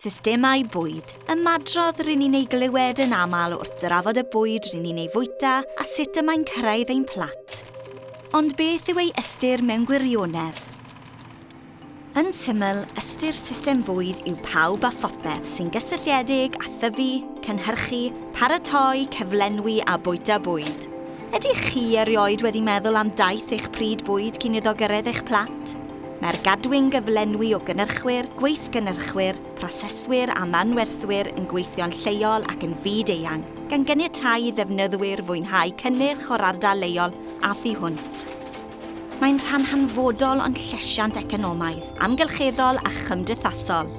Systemau bwyd. Ymadrodd rŷn ni'n ei glywed yn aml wrth drafod y bwyd rŷn ni'n ei fwyta a sut y mae'n cyrraedd ein plat. Ond beth yw ei ystyr mewn gwirionedd? Yn syml, ystyr system fwyd yw pawb a phopeth sy'n gysylltiedig â thyfu, cynhyrchu, paratoi, cyflenwi a bwyta bwyd. Ydych chi erioed wedi meddwl am daith eich pryd bwyd cyn iddo gyrraedd eich plat? Mae'r gadwyn gyflenwi o gynhyrchwyr, gweithgynhyrchwyr, proseswyr a manwerthwyr yn gweithio'n lleol ac yn fyd-eang, gan ganiatáu i ddefnyddwyr fwynhau cynnyrch o'r ardal leol a thu hwnt. Mae'n rhan hanfodol o'n llesiant economaidd, amgylcheddol a chymdeithasol.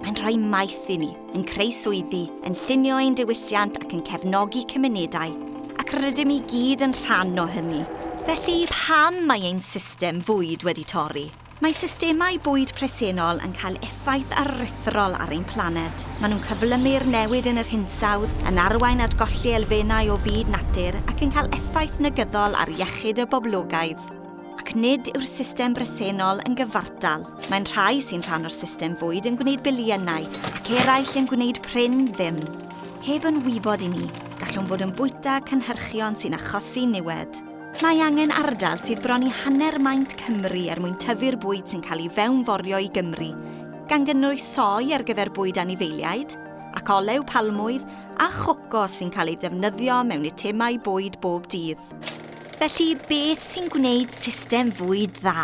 Mae'n rhoi maeth i ni, yn creu swyddi, yn llunio ein diwylliant ac yn cefnogi cymunedau, ac rydym i gyd yn rhan o hynny. Felly, pam mae ein system fwyd wedi torri? Mae systemau bwyd presennol yn cael effaith aruthrol ar ein planed. Maen nhw'n cyflymu'r newid yn yr hinsawdd, yn arwain at golli elfennau o fyd natur ac yn cael effaith negyddol ar iechyd y boblogaeth. Ac nid yw'r system bresennol yn gyfartal. Mae'n rhai sy'n rhan o'r system fwyd yn gwneud biliynau ac eraill yn gwneud prin ddim. Heb yn wybod i ni, gallwn fod yn bwyta cynhyrchion sy'n achosi niwed. Mae angen ardal sydd bron i hanner maint Cymru er mwyn tyfu'r bwyd sy'n cael ei fewnforio i Gymru, gan gynnwys soi ar gyfer bwyd anifeiliaid, ac olew palmwydd a choco sy'n cael ei ddefnyddio mewn eitemau bwyd bob dydd. Felly, beth sy'n gwneud system fwyd dda?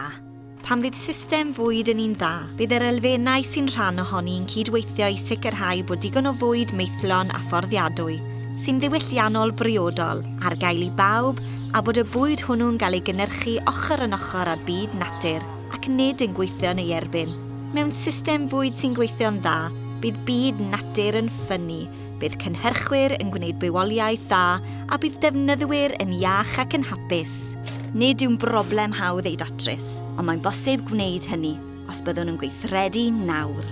Pan fydd system fwyd yn un dda, bydd yr elfennau sy'n rhan ohoni yn cydweithio i sicrhau bod digon o fwyd maethlon a fforddiadwy, sy'n ddiwylliannol briodol, ar gael i bawb, a bod y bwyd hwnnw'n gael ei gynhyrchu ochr yn ochr â byd natur, ac nid yn gweithio yn ei erbyn. Mewn system fwyd sy'n gweithio'n dda, bydd byd natur yn ffynnu, Bydd cynhyrchwyr yn gwneud bywoliaeth dda a bydd defnyddwyr yn iach ac yn hapus. Nid yw'n broblem hawdd ei datrys, ond mae'n bosib gwneud hynny, os byddwn yn gweithredu nawr.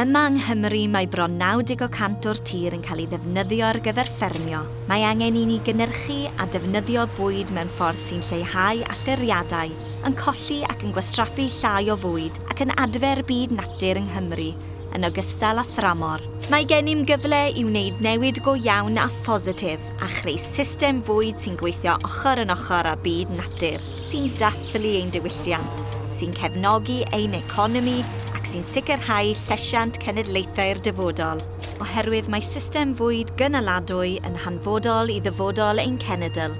Yma yng Nghymru mae bron 90 y cant o'r tir yn cael ei ddefnyddio ar gyfer ffermio. Mae angen i ni gynhyrchu a defnyddio bwyd mewn ffordd sy'n lleihau allyriadau, yn colli ac yn gwastraffu llai o fwyd ac yn adfer byd natur yng Nghymru yn ogystal â thramor. Mae gennym gyfle i wneud newid go iawn a phositif a chreu system fwyd sy'n gweithio ochr yn ochr â byd natur, sy'n dathlu ein diwylliant, sy'n cefnogi ein economi ac sy'n sicrhau llesiant cenedlaethau'r dyfodol, oherwydd mae system fwyd gynaladwy yn hanfodol i ddyfodol ein cenedl.